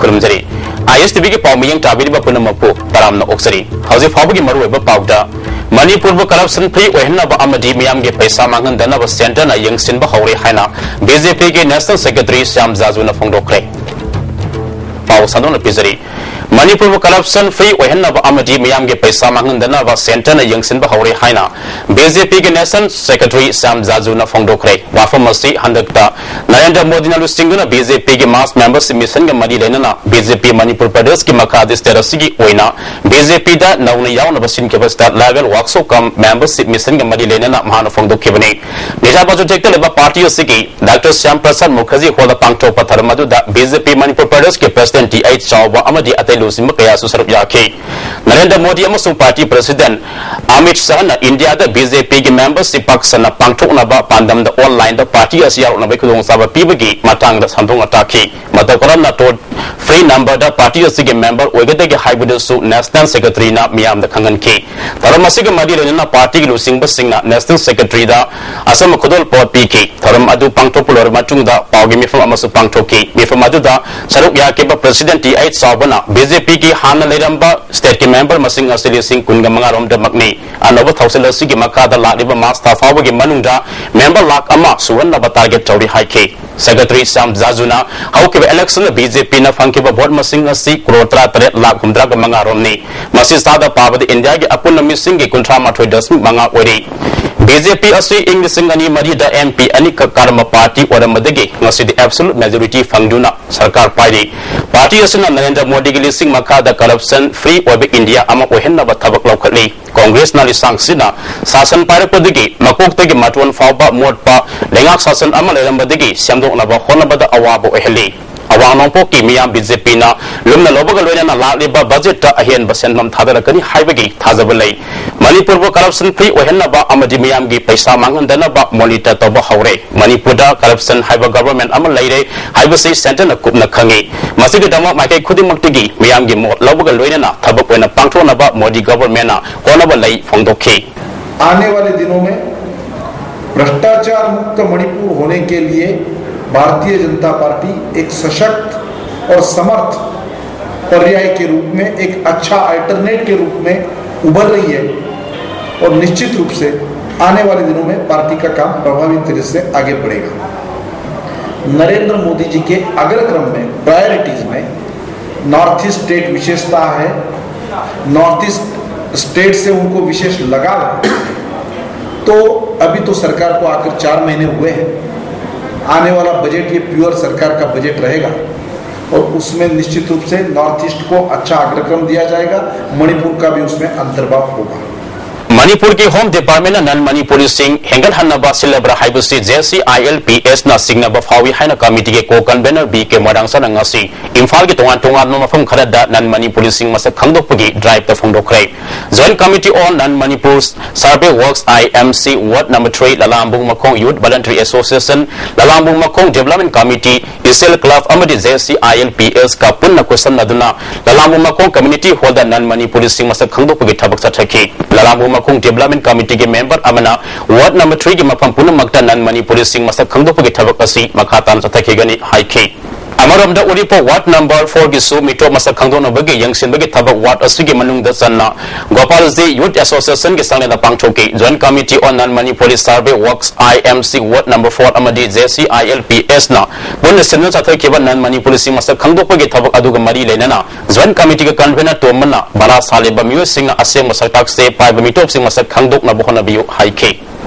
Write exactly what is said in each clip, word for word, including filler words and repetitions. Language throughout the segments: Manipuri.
ꯈꯨꯔꯨꯝꯖꯔꯤ꯫ ꯑꯥꯏ ꯑꯦꯁ ꯇꯤ ꯚꯤꯒꯤ ꯄꯥꯎ ꯃꯤꯠꯌꯦꯡ ꯇꯥꯕꯤꯔꯤꯕ ꯄꯨꯝꯅꯃꯛꯄꯨ ꯇꯔꯥꯝꯅ ꯑꯣꯛꯆꯔꯤ꯫ ꯍꯧꯖꯤꯛ ꯐꯥꯎꯕꯒꯤ ꯃꯔꯨꯑꯣꯏꯕ ꯄꯥꯎꯗ, ꯃꯅꯤꯄꯨꯔꯕꯨ corruption free ꯑꯣꯏꯍꯟꯅꯕ ꯑꯃꯗꯤ ꯃꯤꯌꯥꯝꯒꯤ ꯄꯩꯁꯥ ꯃꯥꯡꯍꯟꯗꯅꯕ centreꯅ ꯌꯦꯡꯁꯤꯟꯕ ꯍꯧꯔꯦ ꯍꯥꯏꯅ B J Pꯒꯤ National Secretary Shyam ꯖꯥꯖꯨꯅ ꯐꯣꯡꯗꯣꯛꯈ꯭ꯔꯦ꯫ ꯄꯥꯎ ꯁꯟꯗꯣꯛꯅ ꯄꯤꯖꯔꯤ꯫ ꯃꯅꯤꯄꯨꯔꯕꯨ corruption free ꯑꯣꯏꯍꯟꯅꯕ ꯑꯃꯗꯤ ꯃꯤꯌꯥꯝꯒꯤ ꯄꯩꯁꯥ ꯃꯥꯡꯍꯟꯗꯅꯕ centreꯅ ꯌꯦꯡꯁꯤꯟꯕ ꯍꯧꯔꯦ ꯍꯥꯏꯅ B J Pꯒꯤ National Secretary Shyam ꯖꯥꯖꯨꯅ ꯐꯣꯡꯗꯣꯛꯈ꯭ꯔꯦ꯫ ꯋꯥꯐꯝ ꯑꯁꯤ ꯍꯟꯗꯛꯇ ꯅꯔꯦꯟꯗ꯭ꯔ ꯃꯣꯗꯤꯅ ꯂꯨꯆꯤꯡꯗꯨꯅ B J Pꯒꯤ mass membership missionꯒ ꯃꯔꯤ ꯂꯩꯅꯅ B J P ꯃꯅꯤꯄꯨꯔ ꯄ꯭ꯔꯗꯦꯁꯀꯤ ꯃꯈꯥꯗ state ꯑꯁꯤꯒꯤ ꯑꯣꯏꯅ B J Pꯗ ꯅꯧꯅ ꯌꯥꯎꯅꯕ ꯁꯤꯟꯈꯤꯕ state level workshop cum membership missionꯒ ꯃꯔꯤ ꯂꯩꯅꯅ ꯃꯍꯥꯛꯅ ꯐꯣꯡꯗꯣꯛꯈꯤꯕꯅꯤ꯫ ꯅꯤꯁꯥ ꯕꯖꯨ ꯆꯦꯛꯇ ꯂꯩꯕ party ꯑꯁꯤꯒꯤ Doctor Shyam Prasad Mukherjee Hallꯗ ꯄꯥꯡꯊꯣꯛꯄ ꯊꯧꯔꯝ ꯑꯗꯨꯗ B J P ꯃꯅꯤꯄꯨꯔ ꯄ꯭ꯔꯗꯦꯁꯀꯤ President T H ꯆꯥꯎꯕ ꯑꯃꯗꯤ ꯑꯇꯩ ꯂꯨꯆꯤꯡꯕ ꯀꯌꯥꯁꯨ ꯁꯔꯨꯛ ꯌꯥꯈꯤ꯫ ꯅꯔꯦꯟꯗ꯭ꯔ ꯃꯣꯗꯤ ꯑꯃꯁꯨꯡ party President ꯑꯃꯤꯠ ꯁꯍꯥꯅ ꯏꯟꯗꯤꯌꯥꯗ B J Pꯒꯤ membership ꯄꯥꯛ ꯁꯟꯅ ꯄꯥꯡꯊꯣꯛꯅꯕ ꯄꯥꯟꯗꯝꯗ onlineꯗ party ꯑꯁꯤ ꯌꯥꯎꯔꯛꯅꯕꯒꯤ ꯈꯨꯗꯣꯡꯆꯥꯕ ꯄꯤꯕꯒꯤ ꯃꯇꯥꯡꯗ ꯁꯟꯗꯣꯛꯅ ꯇꯥꯛꯈꯤ꯫ ꯃꯇꯧ ꯀꯔꯝꯅ toll free numberꯗ party ꯑꯁꯤꯒꯤ member ꯑꯣꯏꯒꯗꯒꯦ ꯍꯥꯏꯕꯗꯨꯁꯨ National Secretaryꯅ ꯃꯤꯌꯥꯝꯗ ꯈꯪꯍꯟꯈꯤ꯫ ꯊꯧꯔꯝ ꯑꯁꯤꯒ ꯃꯔꯤ ꯂꯩꯅꯅ partyꯒꯤ ꯂꯨꯆꯤꯡꯕꯁꯤꯡꯅ National Secretaryꯗ ꯑꯆꯝꯕ ꯈꯨꯗꯣꯜꯄꯣꯠ ꯄꯤꯈꯤ꯫ ꯊꯧꯔꯝ ꯑꯗꯨ ꯄꯥꯡꯊꯣꯛꯄ ꯂꯣꯏꯔꯕ ꯃꯇꯨꯡꯗ ꯄꯥꯎꯒꯤ ꯃꯤꯐꯝ ꯑꯃꯁꯨ ꯄꯥꯡꯊꯣꯛꯈꯤ꯫ ꯃꯤꯐꯝ ꯑꯗꯨꯗ ꯁꯔꯨꯛ ꯌꯥꯈꯤꯕ President T H ꯆꯥꯎꯕꯅ B J Pꯒꯤ ꯍꯥꯟꯅ ꯂꯩꯔꯝꯕ stateꯀꯤ member ꯃꯁꯤꯡ ꯑꯁꯤ ꯂꯤꯁꯤꯡ ꯀꯨꯟꯒ ꯃꯉꯥ ꯔꯣꯝꯗꯃꯛꯅꯤ꯫ ꯑꯅꯧꯕ ꯊꯧꯁꯤꯜ ꯑꯁꯤꯒꯤ ꯃꯈꯥꯗ ꯂꯥꯛꯂꯤꯕ March ꯊꯥ ꯐꯥꯎꯕꯒꯤ ꯃꯅꯨꯡꯗ member ꯂꯥꯈ ꯑꯃ ꯁꯨꯍꯟꯅꯕ target ꯇꯧꯔꯤ ꯍꯥꯏꯈꯤ꯫ Secretary ꯁ꯭ꯌꯥꯝ ꯖꯥꯖꯨꯅ ꯍꯧꯈꯤꯕ election B J Pꯅ ꯐꯪꯈꯤꯕ vote ꯃꯁꯤꯡ ꯑꯁꯤ ꯀ꯭ꯔꯣꯔ ꯇꯔꯥꯇꯔꯦꯠ ꯂꯥꯈ ꯍꯨꯝꯗ꯭ꯔꯥꯒ ꯃꯉꯥ ꯔꯣꯝꯅꯤ꯫ ꯃꯁꯤ ꯆꯥꯗ ꯄꯥꯕꯗ ꯏꯟꯗꯤꯌꯥꯒꯤ ꯑꯄꯨꯟꯕ ꯃꯤꯁꯤꯡꯒꯤ ꯀꯨꯟꯊ꯭ꯔꯥ ꯃꯥꯊꯣꯏ ꯗꯁꯃꯤꯛ ꯃꯉꯥ ꯑꯣꯏꯔꯤ꯫ B J P ꯑꯁꯤ ꯏꯪ ꯂꯤꯁꯤꯡ ꯑꯅꯤ ꯃꯔꯤꯗ M P ꯑꯅꯤꯈꯛ ꯀꯥꯔꯝꯕ party ꯑꯣꯏꯔꯝꯕꯗꯒꯤ ꯉꯁꯤꯗꯤ absolute majority ꯐꯪꯗꯨꯅ ꯁꯔꯀꯥꯔ ꯄꯥꯏꯔꯤ꯫ Party ꯑꯁꯤꯅ ꯅꯔꯦꯟꯗ꯭ꯔ ꯃꯣꯗꯤꯒꯤ ꯂꯤꯁꯤꯡ ꯃꯈꯥꯗ corruption free ꯑꯣꯏꯕ ꯏꯟꯗꯤꯌꯥ ꯑꯃ ꯑꯣꯏꯍꯟꯅꯕ ꯊꯕꯛ ꯂꯧꯈꯠꯂꯤ꯫ ꯀꯣꯡꯒ꯭ꯔꯦꯁꯅ ꯂꯤꯁꯥꯡꯁꯤꯠꯅ ꯁꯥꯁꯟ ꯄꯥꯏꯔꯛꯄꯗꯒꯤ ꯃꯀꯣꯛꯇꯒꯤ ꯃꯇꯣꯟ ꯐꯥꯎꯕ ꯃꯣꯠꯄ ꯂꯩꯉꯥꯛ ꯁꯥꯁꯟ ꯑꯃ ꯂꯩꯔꯝꯕꯗꯒꯤ ꯁꯦꯝꯗꯣꯛꯅꯕ ꯍꯣꯠꯅꯕꯗ ꯑꯋꯥꯕ ꯑꯣꯏꯍꯜꯂꯤ꯫ ꯑꯋꯥꯡ ꯅꯣꯡꯄꯣꯛꯀꯤ ꯃꯤꯌꯥꯝ ꯕꯤ ꯖꯦ ꯄꯤꯅ ꯂꯨꯝꯅ ꯂꯧꯕꯒ ꯂꯣꯏꯅꯅ ꯂꯥꯛꯂꯤꯕ ꯕꯖꯦꯠꯇ ꯑꯍꯦꯟꯕ ꯁꯦꯟꯐꯝ ꯊꯥꯗꯔꯛꯀꯅꯤ ꯍꯥꯏꯕꯒꯤ ꯊꯥꯖꯕ ꯂꯩ꯫ ꯃꯅꯤꯄꯨꯔꯕꯨ corruption free ꯑꯣꯏꯍꯟꯅꯕ ꯑꯃꯗꯤ ꯃꯤꯌꯥꯝꯒꯤ ꯄꯩꯁꯥ ꯃꯥꯡꯍꯟꯗꯅꯕ monitor ꯇꯧꯕ ꯍꯧꯔꯦ꯫ ꯃꯅꯤꯄꯨꯔꯗ corruption ꯍꯥꯏꯕ government ꯑꯃ ꯂꯩꯔꯦ ꯍꯥꯏꯕꯁꯤ centreꯅ ꯀꯨꯞꯅ ꯈꯪꯏ꯫ ꯃꯁꯤꯒꯤꯗꯃꯛ ꯃꯥꯏꯀꯩ ꯈꯨꯗꯤꯡꯃꯛꯇꯒꯤ ꯃꯤꯌꯥꯝꯒꯤ ꯃꯣꯠ ꯂꯧꯕꯒ ꯂꯣꯏꯅꯅ ꯊꯕꯛ ꯑꯣꯏꯅ ꯄꯥꯡꯊꯣꯛꯅꯕ ꯃꯣꯗꯤ governmentꯅ ꯍꯣꯠꯅꯕ ꯂꯩ ꯐꯣꯡꯗꯣꯛꯈꯤ꯫ आने वाले दिनों में भ्रष्टाचार मुक्त मणिपुर होने के लिए भारतीय जनता पार्टी एक सशक्त और समर्थ पर्याय के रूप में, एक अच्छा अल्टरनेट के रूप में उभर रही है और निश्चित रूप से आने वाले दिनों में पार्टी का काम प्रभावी तरीके से आगे बढ़ेगा। नरेंद्र मोदी जी के अग्रक्रम में, प्रायोरिटीज में नॉर्थ ईस्ट स्टेट विशेषता है। नॉर्थ ईस्ट स्टेट से उनको विशेष लगाव है। तो अभी तो सरकार को आकर चार महीने हुए हैं। आने वाला बजट ये प्योर सरकार का बजट रहेगा और उसमें निश्चित रूप से नॉर्थ ईस्ट को अच्छा अग्रक्रम दिया जाएगा, मणिपुर का भी उसमें अंतर्भाव होगा। ꯃꯅꯤꯄꯨꯔꯒꯤ Home Departmentꯅ non Manipuriꯁꯤꯡ ꯍꯦꯟꯒꯠꯍꯟꯅꯕ ꯁꯤꯜꯂꯕ꯭ꯔꯥ ꯍꯥꯏꯕꯁꯤ J C I L P Sꯅ ꯆꯤꯡꯅꯕ ꯐꯥꯎꯏ ꯍꯥꯏꯅ committeeꯒꯤ co-convener B K ꯃꯣꯏꯔꯥꯡꯆꯥꯅ ꯉꯁꯤ ꯏꯝꯐꯥꯜꯒꯤ ꯇꯣꯉꯥꯟ ꯇꯣꯉꯥꯟꯕ ꯃꯐꯝ ꯈꯔꯗ non Manipuriꯁꯤꯡ ꯃꯁꯛ ꯈꯪꯗꯣꯛꯄꯒꯤ driveꯇ ꯐꯣꯡꯗꯣꯛꯈ꯭ꯔꯦ꯫ Joint Committee on Non Manipur Survey Works, I M C, Ward number three, ꯂꯂꯥꯝꯕꯨꯡ ꯃꯈꯣꯡ Youth Voluntary Association, ꯂꯂꯥꯝꯕꯨꯡ ꯃꯈꯣꯡ Development Committee, Isel Club ꯑꯃꯗꯤ J C I L P Sꯀ ꯄꯨꯟꯅ ꯈꯨꯠꯁꯝꯅꯗꯨꯅ ꯂꯂꯥꯝꯕꯨꯡ ꯃꯈꯣꯡ Community Hallꯗ non Manipuriꯁꯤꯡ ꯃꯁꯛ ꯈꯪꯗꯣꯛꯄꯒꯤ ꯊꯕꯛ ꯆꯠꯊꯈꯤ꯫ ꯂꯂꯥꯝꯕꯨꯡ ꯃꯈꯣꯡ Development Committeeꯒꯤ member ꯑꯃꯅ Ward number threeꯒꯤ ꯃꯐꯝ ꯄꯨꯝꯅꯃꯛꯇ non Manipuriꯁꯤꯡ ꯃꯁꯛ ꯈꯪꯗꯣꯛꯄꯒꯤ ꯊꯕꯛ ꯑꯁꯤ ꯃꯈꯥ ꯇꯥꯅ ꯆꯠꯊꯈꯤꯒꯅꯤ ꯍꯥꯏꯈꯤ꯫ ꯑꯃꯔꯣꯝꯗ ꯎꯔꯤꯄꯣꯛ Ward number fourꯒꯤꯁꯨ ꯃꯤꯇꯣꯞ ꯃꯁꯛ ꯈꯪꯗꯣꯛꯅꯕꯒꯤ ꯌꯦꯡꯁꯤꯟꯕꯒꯤ ꯊꯕꯛ ward ꯑꯁꯤꯒꯤ ꯃꯅꯨꯡꯗ ꯆꯟꯅ ꯒꯣꯄꯥꯜꯖꯤ Youth Associationꯒꯤ ꯆꯥꯡꯌꯦꯡꯗ ꯄꯥꯡꯊꯣꯛꯈꯤ꯫ Joint Committee on Non Manipuri Survey Works, I M C, Ward number four ꯑꯃꯗꯤ J C I L P Sꯅ ꯄꯨꯟꯅ ꯁꯤꯟꯗꯨꯅ ꯆꯠꯊꯈꯤꯕ non Manipuriꯁꯤꯡ ꯃꯁꯛ ꯈꯪꯗꯣꯛꯄꯒꯤ ꯊꯕꯛ ꯑꯗꯨꯒ ꯃꯔꯤ ꯂꯩꯅꯅ Joint Committeeꯒꯤ convener ꯇꯣꯝꯕꯅ ꯚꯔꯥ ꯁꯥꯜꯂꯤꯕ ꯃꯤꯑꯣꯏꯁꯤꯡꯅ ꯑꯁꯦꯡꯕ ꯁꯛꯇꯥꯛꯁꯦ ꯄꯥꯏꯕ ꯃꯤꯇꯣꯞꯁꯤꯡ ꯃꯁꯛ ꯈꯪꯗꯣꯛꯅꯕ ꯍꯣꯠꯅꯕꯤꯌꯨ ꯍꯥꯏꯈꯤ꯫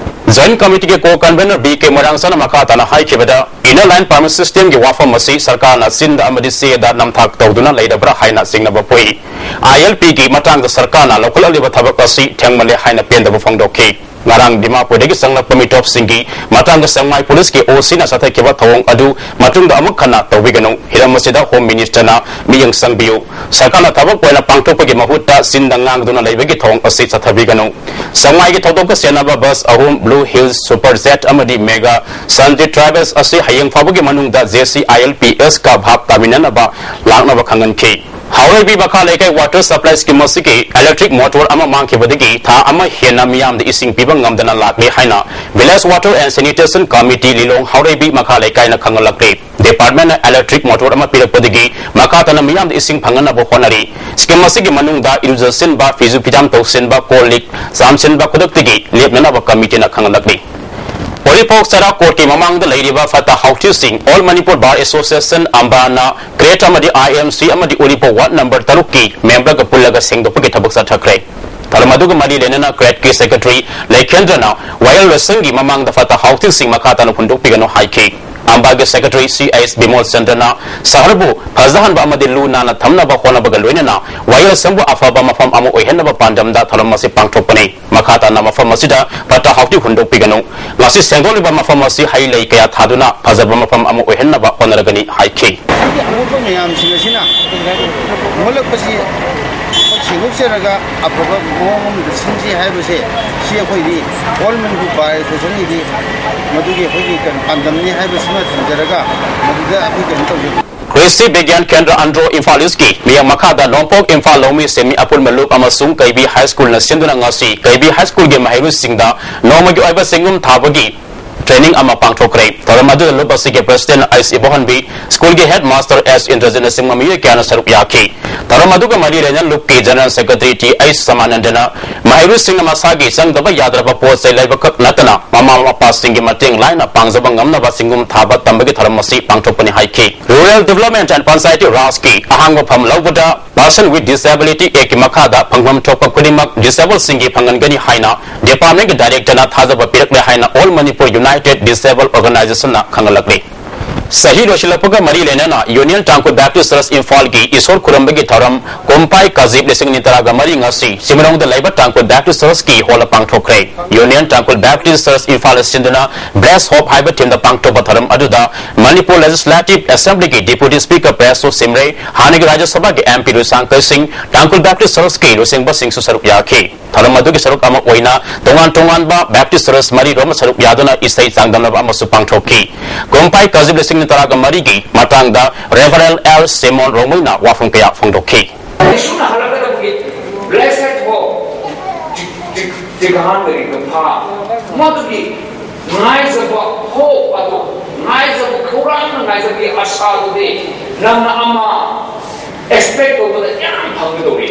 Joint Committeeꯒꯤ co-convener B K ꯃꯣꯏꯔꯥꯡꯆꯥꯅ ꯃꯈꯥ ꯇꯥꯅ ꯍꯥꯏꯈꯤꯕꯗ, Inner Line Permit Systemꯒꯤ ꯋꯥꯐꯝ ꯑꯁꯤ ꯁꯔꯀꯥꯔꯅ ꯆꯤꯟꯗ ꯑꯃꯗꯤ ꯆꯦꯗ ꯅꯝꯊꯥꯛ ꯇꯧꯗꯨꯅ ꯂꯩꯔꯕ꯭ꯔꯥ ꯍꯥꯏꯅ ꯆꯤꯡꯅꯕ ꯄꯣꯛꯏ꯫ I L Pꯒꯤ ꯃꯇꯥꯡꯗ ꯁꯔꯀꯥꯔꯅ ꯂꯧꯈꯠꯂꯛꯂꯤꯕ ꯊꯕꯛ ꯑꯁꯤ ꯊꯦꯡꯃꯜꯂꯦ ꯍꯥꯏꯅ ꯄꯦꯟꯗꯕ ꯐꯣꯡꯗꯣꯛꯈꯤ꯫ ꯉꯔꯥꯡ ꯗꯤꯃꯥꯄꯨꯔꯗꯒꯤ ꯆꯪꯂꯛꯄ ꯃꯤꯇꯣꯞꯁꯤꯡꯒꯤ ꯃꯇꯥꯡꯗ ꯁꯦꯛꯃꯥꯏ ꯄꯨꯂꯤꯁꯀꯤ ꯑꯣ ꯁꯤꯅ ꯆꯠꯊꯈꯤꯕ ꯊꯧꯑꯣꯡ ꯑꯗꯨ ꯃꯇꯨꯡꯗ ꯑꯃꯨꯛ ꯍꯟꯅ ꯇꯧꯕꯤꯒꯅꯨ꯫ ꯍꯤꯔꯝ ꯑꯁꯤꯗ ꯍꯣꯝ ꯃꯤꯅꯤꯁꯇꯔꯅ ꯃꯤꯠꯌꯦꯡ ꯆꯪꯕꯤꯌꯨ꯫ ꯁꯔꯀꯥꯔꯅ ꯊꯕꯛ ꯑꯣꯏꯅ ꯄꯥꯡꯊꯣꯛꯄꯒꯤ ꯃꯍꯨꯠꯇ ꯆꯤꯟꯗ ꯉꯥꯡꯗꯨꯅ ꯂꯩꯕꯒꯤ ꯊꯧꯑꯣꯡ ꯑꯁꯤ ꯆꯠꯊꯕꯤꯒꯅꯨ꯫ ꯁꯦꯛꯃꯥꯏꯒꯤ ꯊꯧꯗꯣꯛꯀ ꯆꯦꯟꯅꯕ ꯕꯁ ꯑꯍꯨꯝ, ꯕ꯭ꯂꯨ ꯍꯤꯜꯁ ꯁꯨꯄꯔ ꯖꯦꯠ ꯑꯃꯗꯤ ꯃꯦꯒꯥ ꯁꯟꯖꯤꯠ ꯇ꯭ꯔꯥꯚꯦꯜꯁ ꯑꯁꯤ ꯍꯌꯦꯡ ꯐꯥꯎꯕꯒꯤ ꯃꯅꯨꯡꯗ J C I L P ask ꯚꯥꯞ ꯇꯥꯃꯤꯟꯅꯅꯕ ꯂꯥꯛꯅꯕ ꯈꯪꯍꯟꯈꯤ꯫ ꯍꯥꯎꯔꯩꯕꯤ ꯃꯈꯥ ꯂꯩꯀꯥꯏ ꯋꯥꯇꯔ ꯁꯄ꯭ꯂꯥꯏ ꯁ꯭ꯀꯤꯝ ꯑꯁꯤꯒꯤ ꯏꯂꯦꯛꯇ꯭ꯔꯤꯛ ꯃꯣꯇꯣꯔ ꯑꯃ ꯃꯥꯡꯈꯤꯕꯗꯒꯤ ꯊꯥ ꯑꯃ ꯍꯦꯟꯅ ꯃꯤꯌꯥꯝꯗ ꯏꯁꯤꯡ ꯄꯤꯕ ꯉꯝꯗꯅ ꯂꯥꯛꯂꯤ ꯍꯥꯏꯅ Village Water and Sanitation Committee ꯂꯤꯂꯣꯡ ꯍꯥꯎꯔꯩꯕꯤ ꯃꯈꯥ ꯂꯩꯀꯥꯏꯅ ꯈꯪꯍꯜꯂꯛꯂꯤ꯫ ꯗꯤꯄꯥꯔꯠꯃꯦꯟꯅ ꯏꯂꯦꯛꯇ꯭ꯔꯤꯛ ꯃꯣꯇꯣꯔ ꯑꯃ ꯄꯤꯔꯛꯄꯗꯒꯤ ꯃꯈꯥ ꯇꯥꯅ ꯃꯤꯌꯥꯝꯗ ꯏꯁꯤꯡ ꯐꯪꯍꯟꯅꯕ ꯍꯣꯠꯅꯔꯤ꯫ ꯁ꯭ꯀꯤꯝ ꯑꯁꯤꯒꯤ ꯃꯅꯨꯡꯗ ꯏꯔꯨꯖꯁꯤꯟꯕ, ꯐꯤꯁꯨ ꯐꯤꯖꯥꯝ ꯇꯧꯁꯤꯟꯕ, ꯀꯣꯜ ꯂꯤꯛ ꯆꯥꯝꯁꯤꯟꯕ ꯈꯨꯗꯛꯇꯒꯤ ꯂꯦꯞꯅꯅꯕ ꯀꯃꯤꯇꯤꯅ ꯈꯪꯍꯜꯂꯛꯂꯤ꯫ ꯎꯔꯤꯄꯣꯛ ꯆꯔꯥ ꯀꯣꯔꯠꯀꯤ ꯃꯃꯥꯡꯗ ꯂꯩꯔꯤꯕ ꯐꯠꯇ ꯍꯥꯎꯊꯤꯁꯤꯡ All Manipur Bar Association, ꯑꯝꯕꯥꯅ ꯀ꯭ꯔꯦꯠ ꯑꯃꯗꯤ ꯑꯥꯏ ꯑꯦꯝ ꯁꯤ ꯑꯃꯗꯤ ꯎꯔꯤꯄꯣꯛ ꯋꯥꯔꯗ ꯅꯝꯕꯔ ꯇꯔꯨꯛꯀꯤ ꯃꯦꯝꯕꯔꯒ ꯄꯨꯜꯂꯒ ꯁꯦꯡꯗꯣꯛꯄꯒꯤ ꯊꯕꯛ ꯆꯠꯊꯈ꯭ꯔꯦ꯫ ꯊꯧꯔꯝ ꯑꯗꯨꯒ ꯃꯔꯤ ꯂꯩꯅꯅ ꯀ꯭ꯔꯦꯠꯀꯤ ꯁꯦꯀ꯭ꯔꯦꯇꯔꯤ ꯂꯩꯈꯦꯟꯗ꯭ꯔꯅ ꯋꯥꯌꯦꯜ ꯂꯣꯏꯁꯪꯒꯤ ꯃꯃꯥꯡꯗ ꯐꯠꯇ ꯍꯥꯎꯊꯤꯁꯤꯡ ꯃꯈꯥ ꯇꯥꯅ ꯍꯨꯟꯗꯣꯛꯄꯤꯒꯅꯨ ꯍꯥꯏꯈꯤ꯫ ꯑꯝꯕꯥꯒꯤ ꯁꯦꯀ꯭ꯔꯦꯇꯔꯤ ꯁꯤ ꯑꯩꯆ ꯕꯤꯃꯣꯜ ꯆꯟꯗ꯭ꯔꯅ ꯁꯍꯔꯕꯨ ꯐꯖꯍꯟꯕ ꯑꯃꯗꯤ ꯂꯨ ꯅꯥꯟꯅ ꯊꯝꯅꯕ ꯍꯣꯠꯅꯕꯒ ꯂꯣꯏꯅꯅ ꯋꯥꯌꯦꯜꯁꯪꯕꯨ ꯑꯐꯕ ꯃꯐꯝ ꯑꯃ ꯑꯣꯏꯍꯟꯅꯕ ꯄꯥꯟꯗꯝꯗ ꯊꯧꯔꯝ ꯑꯁꯤ ꯄꯥꯡꯊꯣꯛꯄꯅꯤ꯫ ꯃꯈꯥ ꯇꯥꯅ ꯃꯐꯝ ꯑꯁꯤꯗ ꯐꯠꯇ ꯍꯥꯎꯊꯤ ꯍꯨꯟꯗꯣꯛꯄꯤꯒꯅꯨ꯫ ꯉꯁꯤ ꯁꯦꯡꯗꯣꯛꯂꯤꯕ ꯃꯐꯝ ꯑꯁꯤ ꯍꯩ ꯂꯩ ꯀꯌꯥ ꯊꯥꯗꯨꯅ ꯐꯖꯕ ꯃꯐꯝ ꯑꯃ ꯑꯣꯏꯍꯟꯅꯕ ꯍꯣꯠꯅꯔꯒꯅꯤ ꯍꯥꯏꯈꯤ꯫ ꯑꯃꯣꯠꯄ ꯃꯌꯥꯝꯁꯤꯡ ꯑꯁꯤꯅ ꯃꯣꯠꯂꯛꯄꯁꯤ ꯁꯦꯡꯗꯣꯛꯆꯔꯒ ꯑꯐꯕ ꯃꯑꯣꯡ ꯑꯃꯗ ꯁꯤꯟꯁꯤ ꯍꯥꯏꯕꯁꯦ, ꯁꯤ ꯑꯩꯈꯣꯏꯗꯤ All Manipur Bar Associationꯒꯤꯗꯤ ꯃꯗꯨꯒꯤ ꯑꯩꯈꯣꯏꯒꯤ ꯀꯩꯅꯣ ꯄꯥꯟꯗꯝꯅꯤ ꯍꯥꯏꯕꯁꯤꯃ ꯊꯝꯖꯔꯒ ꯃꯗꯨꯗ ꯑꯩꯈꯣꯏ ꯀꯩꯅꯣ ꯇꯧꯖꯩ꯫ ꯀ꯭ꯔꯤꯁꯤ ꯕꯤꯒ꯭ꯌꯥꯟ ꯀꯦꯟꯗ꯭ꯔ ꯑꯟꯗ꯭ꯔꯣ ꯏꯝꯐꯥꯜ ꯏꯁꯀꯤ ꯃꯤꯌꯥꯝ ꯃꯈꯥꯗ ꯅꯣꯡꯄꯣꯛ ꯏꯝꯐꯥꯜ ꯂꯧꯃꯤ ꯁꯦꯟꯃꯤ ꯑꯄꯨꯟꯕ ꯂꯨꯞ ꯑꯃꯁꯨꯡ ꯀꯩꯕꯤ ꯍꯥꯏ ꯁ꯭ꯀꯨꯜꯅ ꯁꯤꯟꯗꯨꯅ ꯉꯁꯤ ꯀꯩꯕꯤ ꯍꯥꯏ ꯁ꯭ꯀꯨꯜꯒꯤ ꯃꯍꯩꯔꯣꯏꯁꯤꯡꯗ ꯅꯣꯡꯃꯒꯤ ꯑꯣꯏꯕ ꯆꯦꯡꯒꯨꯝ ꯊꯥꯕꯒꯤ ꯇ꯭ꯔꯦꯅꯤꯡ ꯑꯃ ꯄꯥꯡꯊꯣꯛꯈ꯭ꯔꯦ꯫ ꯊꯧꯔꯝ ꯑꯗꯨꯗ ꯂꯨꯞ ꯑꯁꯤꯒꯤ ꯄ꯭ꯔꯁꯤꯗꯦꯟ ꯑꯩꯆ ꯏꯕꯣꯍꯟꯕꯤ, ꯁ꯭ꯀꯨꯜꯒꯤ ꯍꯦꯗ ꯃꯥꯁꯇꯔ ꯑꯦꯁ ꯏꯟꯗ꯭ꯔꯖꯤꯠꯅꯆꯤꯡꯕ ꯃꯤꯑꯣꯏ ꯀꯌꯥꯅ ꯁꯔꯨꯛ ꯌꯥꯈꯤ꯫ ꯊꯧꯔꯝ ꯑꯗꯨꯒ ꯃꯔꯤ ꯂꯩꯅꯅ ꯂꯨꯞꯀꯤ ꯖꯦꯅꯔꯦꯜ ꯁꯦꯀ꯭ꯔꯦꯇꯔꯤ ꯇꯤ ꯑꯩꯆ ꯁꯃꯥꯅꯟꯗꯅ ꯃꯍꯩꯔꯣꯏꯁꯤꯡꯅ ꯃꯁꯥꯒꯤ ꯆꯪꯗꯕ ꯌꯥꯗ꯭ꯔꯕ ꯄꯣꯠ ꯆꯩ ꯂꯩꯕꯈꯛ ꯅꯠꯇꯅ ꯃꯃꯥ ꯃꯄꯥꯁꯤꯡꯒꯤ ꯃꯇꯦꯡ ꯂꯥꯏꯅ ꯄꯥꯡꯖꯕ ꯉꯝꯅꯕ ꯆꯤꯡꯒꯨꯝ ꯊꯥꯕ ꯇꯝꯕꯒꯤ ꯊꯧꯔꯝ ꯑꯁꯤ ꯄꯥꯡꯊꯣꯛꯄꯅꯤ ꯍꯥꯏꯈꯤ꯫ Rural Development and Panchayati Rajꯀꯤ ꯑꯍꯥꯡꯕ ꯐꯝ ꯂꯧꯕꯗ Person with Disability Actꯀꯤ ꯃꯈꯥꯗ ꯐꯪꯐꯝ ꯊꯣꯛꯄ ꯈꯨꯗꯤꯡꯃꯛ ꯗꯤꯁꯦꯕꯜꯁꯤꯡꯒꯤ ꯐꯪꯍꯟꯒꯅꯤ ꯍꯥꯏꯅ ꯗꯤꯄꯥꯔꯠꯃꯦꯟꯒꯤ ꯗꯥꯏꯔꯦꯛꯇꯔꯅ ꯊꯥꯖꯕ ꯄꯤꯔꯛꯂꯦ ꯍꯥꯏꯅ All Manipur United Disable Organizationꯅ ꯈꯪꯍꯜꯂꯛꯂꯤ꯫ ꯆꯍꯤ ꯂꯣꯏꯁꯤꯜꯂꯛꯄꯒ ꯃꯔꯤ ꯂꯩꯅꯅ ꯌꯨꯅꯤꯌꯟ ꯇꯥꯡꯈꯨꯜ ꯕꯦꯞꯇꯤꯁ ꯆꯔꯆ ꯏꯝꯐꯥꯜꯒꯤ ꯏꯁꯣꯔ ꯈꯨꯔꯨꯝꯕꯒꯤ ꯊꯧꯔꯝ ꯀꯨꯝꯄꯥꯏ ꯀꯥꯖꯤꯞ ꯂꯤꯁꯤꯡ ꯑꯅꯤ ꯇꯔꯥꯒ ꯃꯔꯤ ꯉꯁꯤ ꯆꯤꯡꯃꯩꯔꯣꯡꯗ ꯂꯩꯕ ꯇꯥꯡꯈꯨꯜ ꯕꯦꯞꯇꯤꯁ ꯆꯔꯆꯀꯤ ꯍꯣꯜꯗ ꯄꯥꯡꯊꯣꯛꯈ꯭ꯔꯦ꯫ ꯌꯨꯅꯤꯌꯟ ꯇꯥꯡꯈꯨꯜ ꯕꯦꯞꯇꯤꯁ ꯆꯔꯆ ꯏꯝꯐꯥꯜ ꯁꯤꯟꯗꯨꯅ Bless Hope ꯍꯥꯏꯕ ꯊꯤꯝꯗ ꯄꯥꯡꯊꯣꯛꯄ ꯊꯧꯔꯝ ꯑꯗꯨꯗ ꯃꯅꯤꯄꯨꯔ ꯂꯦꯖꯤꯁꯂꯦꯇꯤꯚ ꯑꯦꯁꯦꯝꯕ꯭ꯂꯤꯒꯤ ꯗꯤꯄ꯭ꯌꯨꯇꯤ ꯁ꯭ꯄꯤꯀꯔ ꯄ꯭ꯔꯦꯁꯣ ꯁꯤꯝꯔꯩ, ꯍꯥꯟꯅꯒꯤ ꯔꯥꯖ꯭ꯌ ꯁꯚꯥꯒꯤ ꯑꯦꯝ ꯄꯤ ꯔꯨꯁꯥꯡ ꯀꯩꯁꯤꯡ, ꯇꯥꯡꯈꯨꯜ ꯕꯦꯞꯇꯤꯁ ꯆꯔꯆꯀꯤ ꯂꯨꯆꯤꯡꯕꯁꯤꯡꯁꯨ ꯁꯔꯨꯛ ꯌꯥꯈꯤ꯫ ꯊꯧꯔꯝ ꯑꯗꯨꯒꯤ ꯁꯔꯨꯛ ꯑꯃ ꯑꯣꯏꯅ ꯇꯣꯉꯥꯟ ꯇꯣꯉꯥꯟꯕ ꯕꯦꯞꯇꯤꯁ ꯆꯔꯆ ꯃꯔꯤꯔꯣꯝ ꯁꯔꯨꯛ ꯌꯥꯗꯨꯅ ꯏꯁꯩ ꯆꯥꯡꯗꯝꯅꯕ ꯑꯃꯁꯨ ꯄꯥꯡꯊꯣꯛꯈꯤ꯫ ꯀꯨꯝꯄꯥꯏ ꯀꯥꯖꯤꯞ ꯂꯤꯁꯤꯡ ꯇꯔꯥꯒ ꯃꯔꯤꯒꯤ ꯃꯇꯥꯡꯗ ꯔꯦꯚꯔꯦꯟ ꯑꯦꯜ ꯁꯤꯃꯣꯟ ꯔꯣꯡꯃꯩꯅ ꯋꯥꯐꯝ ꯀꯌꯥ ꯐꯣꯡꯗꯣꯛꯈꯤ꯫ ꯌꯦꯁꯨꯅ ꯍꯜꯂꯛꯀꯗꯕꯒꯤ blessed hope, ꯖꯤ-, ꯖꯤ-, ꯖꯤꯒꯥꯟ ꯂꯩꯔꯤꯕ ꯐꯥ, ꯃꯗꯨꯒꯤ ꯉꯥꯏꯖꯕ hope ꯑꯗꯨ, ꯉꯥꯏꯖꯕ, ꯈꯧꯔꯥꯡꯅ ꯉꯥꯏꯖꯕꯒꯤ ꯑꯁꯥꯗꯨꯗꯤ ꯅꯪꯅ ꯑꯃ expect ꯇꯧꯕꯗ ꯌꯥꯝ ꯐꯪꯒꯗꯧꯔꯤ꯫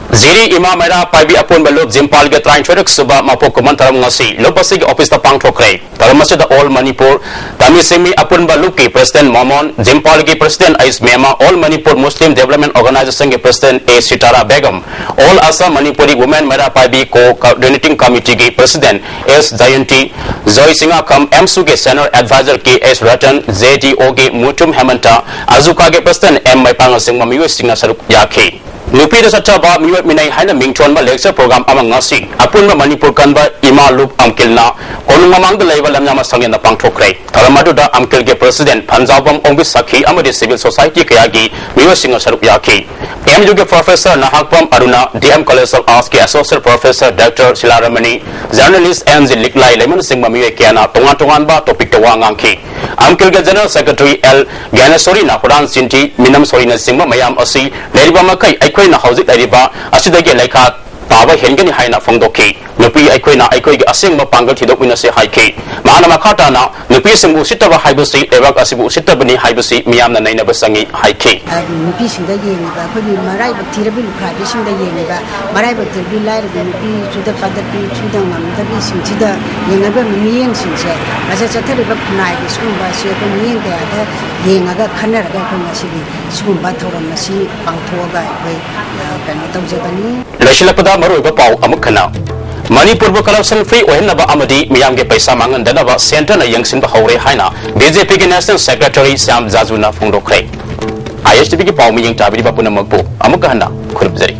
ꯖꯤꯔꯤ ꯏꯃꯥ ꯃꯩꯔꯥ ꯄꯥꯏꯕꯤ ꯑꯄꯨꯟꯕ ꯂꯨꯞ ꯖꯤꯝꯄꯥꯜꯒꯤ ꯇꯔꯥꯅꯤꯊꯣꯏꯔꯛ ꯁꯨꯕ ꯃꯄꯣꯛ ꯀꯨꯝꯑꯣꯟ ꯊꯧꯔꯝ ꯉꯁꯤ ꯂꯨꯞ ꯑꯁꯤꯒꯤ ꯑꯣꯐꯤꯁꯇ ꯄꯥꯡꯊꯣꯛꯈ꯭ꯔꯦ꯫ ꯊꯧꯔꯝ ꯑꯁꯤꯗ ꯑꯣꯜ ꯃꯅꯤꯄꯨꯔ ꯇꯥꯃꯤ ꯁꯤꯡꯃꯤ ꯑꯄꯨꯟꯕ ꯂꯨꯞꯀꯤ ꯄ꯭ꯔꯦꯁꯤꯗꯦꯟ ꯃꯣꯃꯣꯟ, ꯖꯤꯝꯄꯥꯜꯒꯤ ꯄ꯭ꯔꯦꯁꯤꯗꯦꯟ ꯑꯩꯁ ꯃꯦꯃꯥ, ꯑꯣꯜ ꯃꯅꯤꯄꯨꯔ ꯃꯨꯁꯂꯤꯝ ꯗꯤꯕꯦꯂꯞꯃꯦꯟ ꯑꯣꯔꯒꯅꯥꯏꯖꯦꯁꯟꯒꯤ ꯄ꯭ꯔꯦꯁꯤꯗꯦꯟ ꯑꯦ ꯁꯤꯇꯥꯔꯥ ꯕꯦꯒꯝ, ꯑꯣꯜ ꯑꯁꯥꯝ ꯃꯅꯤꯄꯨꯔꯤ ꯋꯨꯃꯦꯟ ꯃꯩꯔꯥ ꯄꯥꯏꯕꯤ ꯀꯣ ꯀꯣꯑꯣꯔꯗꯤꯅꯦꯇꯤꯡ ꯀꯃꯤꯇꯤꯒꯤ ꯄ꯭ꯔꯦꯁꯤꯗꯦꯟ ꯑꯦꯁ ꯖꯌꯟꯇꯤ, ꯖꯣꯏ ꯆꯤꯡꯉꯥꯈꯝ, ꯑꯦꯝꯁꯨꯒꯤ ꯁꯦꯅꯤꯌꯔ ꯑꯦꯗꯚꯥꯏꯖꯔ ꯀꯦ ꯑꯦꯁ ꯔꯇꯟ, ꯖꯦ ꯗꯤ ꯑꯣꯒꯤ ꯃꯨꯇꯨꯝ ꯍꯦꯃꯟꯇ, ꯑꯖꯨꯀꯥꯒꯤ ꯄ꯭ꯔꯦꯁꯤꯗꯦꯟ ꯑꯦꯝ ꯃꯩꯄꯥꯡꯅꯆꯤꯡꯕ ꯃꯤꯑꯣꯏꯁꯤꯡꯅ ꯁꯔꯨꯛ ꯌꯥꯈꯤ꯫ ꯅꯨꯄꯤꯗ ꯆꯠꯊꯕ ꯃꯤꯑꯣꯠ ꯃꯤꯅꯩ ꯍꯥꯏꯅ ꯃꯤꯡꯊꯣꯟꯕ lecture program ꯑꯃ ꯉꯁꯤ ꯑꯄꯨꯟꯕ ꯃꯅꯤꯄꯨꯔ ꯀꯟꯕ ꯏꯃꯥ ꯂꯨꯞ ꯑꯝꯀꯤꯜꯅ ꯀꯣꯅꯨꯡ ꯃꯃꯥꯡꯗ ꯂꯩꯕ ꯂꯝꯌꯥꯝꯕ ꯁꯪꯂꯦꯟꯗ ꯄꯥꯡꯊꯣꯛꯈ꯭ꯔꯦ꯫ ꯊꯧꯔꯝ ꯑꯗꯨꯗ ꯑꯝꯀꯤꯜꯒꯤ ꯄ꯭ꯔꯦꯁꯤꯗꯦꯟ ꯐꯟꯖꯥꯎꯕꯝ ꯑꯣꯡꯕꯤ ꯁꯈꯤ ꯑꯃꯗꯤ civil society ꯀꯌꯥꯒꯤ ꯃꯤꯑꯣꯏꯁꯤꯡꯅ ꯁꯔꯨꯛ ꯌꯥꯈꯤ꯫ ꯑꯦꯝ ꯌꯨꯒꯤ ꯄ꯭ꯔꯣꯐꯦꯁꯔ ꯅꯍꯥꯛꯄꯝ ꯑꯔꯨꯅꯥ, ꯗꯤ ꯑꯦꯝ ꯀꯣꯂꯦꯖ ꯑꯣꯐ ꯑꯥꯔꯠꯁꯀꯤ ꯑꯦꯁꯣꯁꯤꯌꯦꯠ ꯄ꯭ꯔꯣꯐꯦꯁꯔ ꯗꯥꯛꯇꯔ ꯁꯤꯂꯥꯔꯃꯅꯤ, ꯖꯔꯅꯦꯂꯤꯁ ꯑꯦꯟ ꯖꯤ ꯂꯤꯛꯂꯥꯏ ꯂꯩꯃꯅꯆꯤꯡꯕ ꯃꯤꯑꯣꯏ ꯀꯌꯥꯅ ꯇꯣꯉꯥꯟ ꯇꯣꯉꯥꯟꯕ ꯇꯣꯄꯤꯛꯇ ꯋꯥ ꯉꯥꯡꯈꯤ꯫ ꯑꯝꯀꯤꯜꯒꯤ ꯖꯦꯅꯔꯦꯜ ꯁꯦꯀ꯭ꯔꯦꯇꯔꯤ ꯑꯦꯜ ꯒ꯭ꯌꯥꯅꯦꯁꯣꯔꯤꯅ ꯍꯨꯔꯥꯟ ꯆꯤꯟꯊꯤ, ꯃꯤꯅꯝ ꯁꯣꯔꯤꯅꯆꯤꯡꯕ ꯃꯌꯥꯝ ꯑꯁꯤ ꯂꯩꯔꯤꯕ ꯃꯈꯩ ꯑꯩꯈꯣꯏꯅ ꯍꯧꯖꯤꯛ ꯂꯩꯔꯤꯕ ꯑꯁꯤꯗꯒꯤ ꯂꯩꯈꯥ ꯇꯥꯕ ꯍꯦꯟꯒꯅꯤ ꯍꯥꯏꯅ ꯐꯣꯡꯗꯣꯛꯈꯤ꯫ ꯅꯨꯄꯤ ꯑꯩꯈꯣꯏꯅ ꯑꯩꯈꯣꯏꯒꯤ ꯑꯁꯦꯡꯕ ꯄꯥꯡꯒꯜ ꯊꯤꯗꯣꯛꯃꯤꯟꯅꯁꯤ ꯍꯥꯏꯈꯤ꯫ ꯃꯍꯥꯛꯅ ꯃꯈꯥ ꯇꯥꯅ ꯅꯨꯄꯤꯁꯤꯡꯕꯨ ꯎꯁꯤꯠꯇꯕ ꯍꯥꯏꯕꯁꯤ ꯂꯩꯕꯥꯛ ꯑꯁꯤꯕꯨ ꯎꯁꯤꯠꯇꯕꯅꯤ ꯍꯥꯏꯕꯁꯤ ꯃꯤꯌꯥꯝꯅ ꯅꯩꯅꯕ ꯆꯪꯏ ꯍꯥꯏꯈꯤ꯫ ꯅꯨꯄꯤꯁꯤꯡꯗ ꯌꯦꯡꯉꯤꯕ ꯑꯩꯈꯣꯏꯒꯤ ꯃꯔꯥꯏꯕꯛ ꯊꯤꯔꯕꯤ ꯂꯨꯈ꯭ꯔꯥꯕꯤꯁꯤꯡꯗ ꯌꯦꯡꯉꯤꯕ ꯃꯔꯥꯏꯕꯛ ꯊꯤꯔꯕꯤ ꯂꯥꯏꯔꯕꯤ ꯅꯨꯄꯤ ꯆꯨꯗ ꯄꯥꯗꯕꯤ ꯆꯨꯗ ꯉꯝꯗꯕꯤꯁꯤꯡꯁꯤꯗ ꯌꯦꯡꯉꯤꯕ ꯃꯤꯠꯌꯦꯡꯁꯤꯡꯁꯦ ꯉꯁꯥꯏ ꯆꯠꯊꯔꯤꯕ ꯈꯨꯟꯅꯥꯏꯒꯤ ꯁꯤꯒꯨꯝꯕ ꯑꯁꯤ ꯑꯩꯈꯣꯏ ꯃꯤꯠꯌꯦꯡ ꯀꯌꯥꯗ ꯌꯦꯡꯉꯒ ꯈꯟꯅꯔꯒ ꯑꯩꯈꯣꯏ ꯉꯁꯤꯗꯤ ꯁꯤꯒꯨꯝꯕ ꯊꯧꯔꯝ ꯑꯁꯤ ꯄꯥꯡꯊꯣꯛꯑꯒ ꯑꯩꯈꯣꯏ, ꯑ, ꯀꯩꯅꯣ ꯇꯧꯖꯕꯅꯤ꯫ ꯂꯣꯏꯁꯤꯜꯂꯛꯄꯗ ꯃꯔꯨꯑꯣꯏꯕ ꯄꯥꯎ ꯑꯃꯨꯛ ꯍꯟꯅ꯫ ꯃꯅꯤꯄꯨꯔꯕꯨ ꯀꯔꯞꯁꯟ ꯐ꯭ꯔꯤ ꯑꯣꯏꯍꯟꯅꯕ ꯑꯃꯗꯤ ꯃꯤꯌꯥꯝꯒꯤ ꯄꯩꯁꯥ ꯃꯥꯡꯍꯟꯗꯅꯕ ꯁꯦꯟꯇꯔꯅ ꯌꯦꯡꯁꯤꯟꯕ ꯍꯧꯔꯦ ꯍꯥꯏꯅ ꯕꯤ ꯖꯦ ꯄꯤꯒꯤ ꯅꯦꯁꯅꯦꯜ ꯁꯦꯀ꯭ꯔꯦꯇꯔꯤ ꯁ꯭ꯌꯥꯝ ꯖꯥꯖꯨꯅ ꯐꯣꯡꯗꯣꯛꯈ꯭ꯔꯦ꯫ ꯑꯥꯏ ꯑꯦꯁ ꯇꯤ ꯚꯤꯒꯤ ꯄꯥꯎ ꯃꯤꯠꯌꯦꯡ ꯇꯥꯕꯤꯔꯤꯕ ꯄꯨꯝꯅꯃꯛꯄꯨ ꯑꯃꯨꯛꯀ ꯍꯟꯅ ꯈꯨꯔꯨꯝꯖꯔꯤ꯫